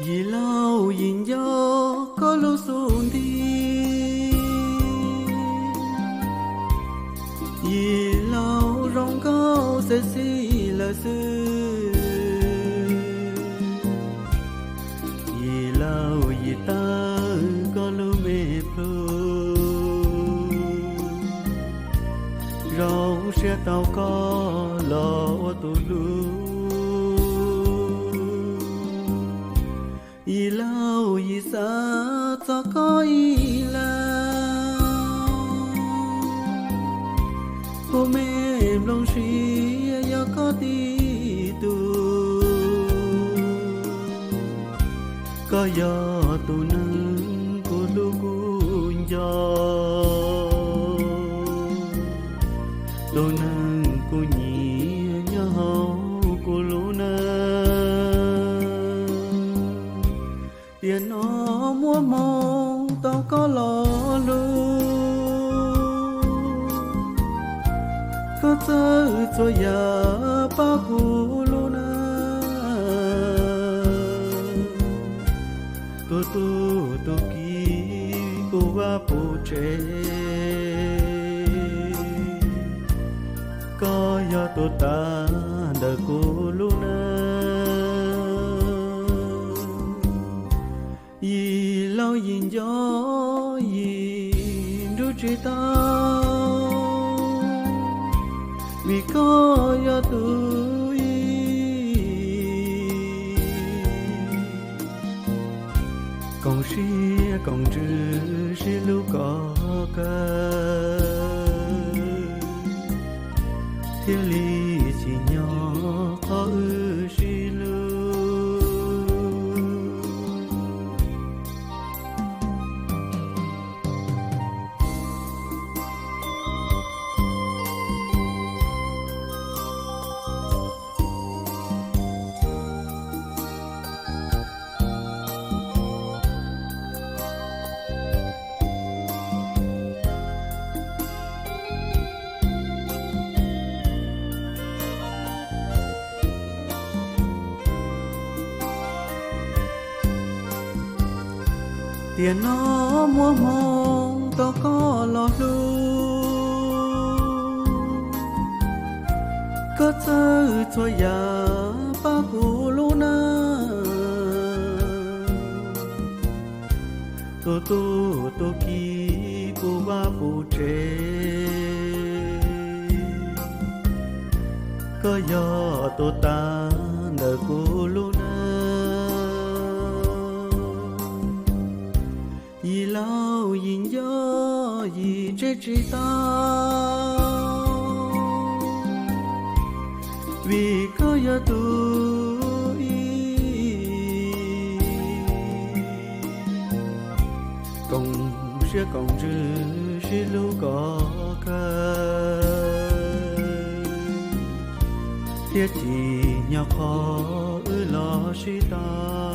Yim laug yim nco koj lub xub ntiag, yim laug zoo nkauj sexy lawm xwb. Yim laug yim tawm koj lub me plhu, zoo siab tau koj los ua tus hlub. Yim laug yim xav txog koj ib leeg, kuv me nplooj siab yog koj tib tug. Koj yog tus neeg kuv hlub kuv nco, tus neeg kuv nyiam nyob hauv kuv lub neej. Tiam no muaj hmoo tau koj los hlub, koj txawj txhua yam pab kuv lub neej. Tus tub tus ki puv vaj puv tsev, koj yog tus tas ntawm kuv lub neej. Yim laug yim nco yim nrug tsis tau, vim koj yog tus ib. Koom siab koom ntsws sib hlub kom kawg, thiaj li tsim nyog qhov wb sib hlub. Tiam no muaj hmoo tau koj los hlub, koj txawj txhua yam pab kuv lub neej. Tus tub tus ki puv vaj puv tsev, koj yog tus tas ntawm kuv lub neej. Yim laug yim nco yim tseg tsis tau, vim koj yog tus ib. Koom siab koom ntsws sib hlub kom kawg, thiaj tsim nyog qhov wb los sib tau.